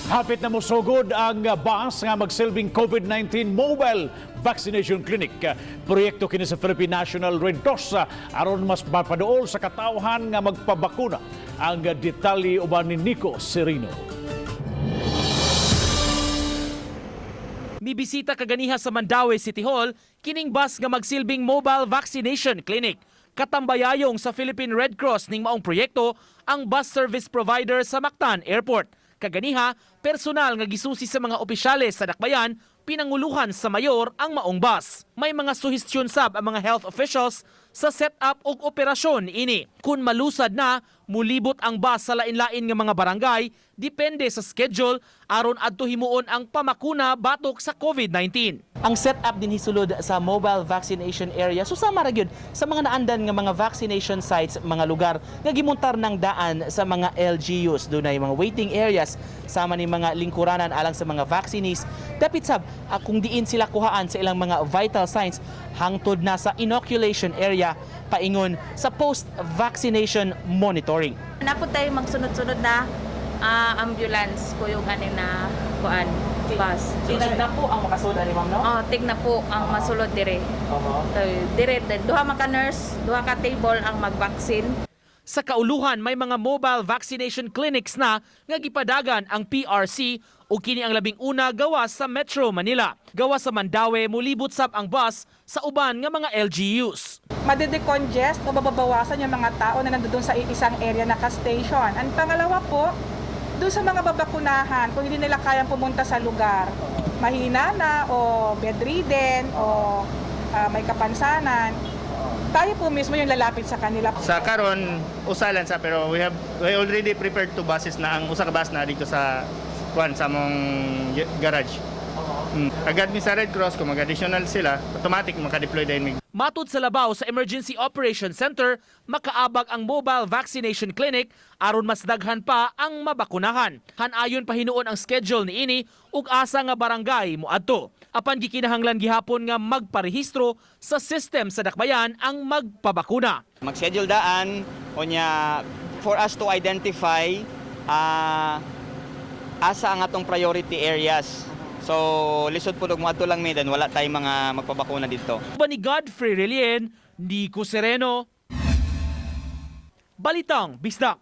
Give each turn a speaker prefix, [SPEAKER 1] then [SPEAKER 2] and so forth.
[SPEAKER 1] Hapit na mosugod ang bus nga magsilbing COVID-19 Mobile Vaccination Clinic. Proyekto kini sa Philippine National Red Cross aron mas mapaduol sa katawhan nga magpabakuna. Ang detalye uban ni Nico Serino.
[SPEAKER 2] Mibisita kaganiha sa Mandaue City Hall kining bus nga magsilbing mobile vaccination clinic. Katambayayong sa Philippine Red Cross ning maong proyekto ang bus service provider sa Mactan Airport. Kaganiha, personal nga gisusi sa mga opisyales sa dakbayan, pinanguluhan sa mayor ang maong bus. May mga suhestyon sab ang mga health officials sa setup ug operasyon ini. Kung malusad na, mulibot ang bus sa lain-lain nga mga barangay depende sa schedule aron adto himuon ang pamakuna batok sa COVID-19. Ang setup din hisulod sa mobile vaccination area susama ra gyud sa mga naandan nga mga vaccination sites, mga lugar nga gimuntar ng daan sa mga LGUs. Dunay mga waiting areas sama ni mga lingkuranan alang sa mga vaccinees. Dapit sab kung diin sila kuhaan sa ilang mga vital signs hangtod na sa inoculation area paingon sa post-vaccination monitoring.
[SPEAKER 3] Napod tayo magsunod-sunod na ambulance ko yung ano na kuan bus.
[SPEAKER 2] Na po ang makasulod ani, ma'am, no?
[SPEAKER 3] Oh, tigna po ang masulod dire. Kay dire duha man ka nurse, duha ka table ang mag-vaccine.
[SPEAKER 2] Sa kauluhan, may mga mobile vaccination clinics na nga gipadagan ang PRC ug kini ang 11 gawas sa Metro Manila. Gawas sa Mandaue, mulibot sab ang bus sa uban nga mga LGUs.
[SPEAKER 4] Madedecongest o mababawasan yung mga tao na nandoon sa isang area naka-station. Ang pangalawa po, doon sa mga babakunahan, kung hindi nila kayang pumunta sa lugar, mahina na o bedridden o may kapansanan, tayo po mismo yung lalapit sa kanila.
[SPEAKER 5] Sa karon usalan sa, pero we already prepared two buses na ang usa ka bus na dito sa kuan sa among garage. Agad mi sa Red Cross kung mag-additional sila, automatic maka-deploy din mi.
[SPEAKER 2] Matud sa labaw sa Emergency Operations Center, makaabag ang mobile vaccination clinic aron mas daghan pa ang mabakunahan. Hanayon pa hinuon ang schedule niini ug asa nga barangay moadto. Apan gikinahanglan gihapon nga magparehistro sa system sa dakbayan ang magpabakuna.
[SPEAKER 6] Mag-schedule daan unya for us to identify asa ang atong priority areas. So lisod po moadto lang mi, then wala tay mga magpabakuna dito.
[SPEAKER 2] Ba ni Godfrey Relien, Nico Sereno. Balitang Bisdak.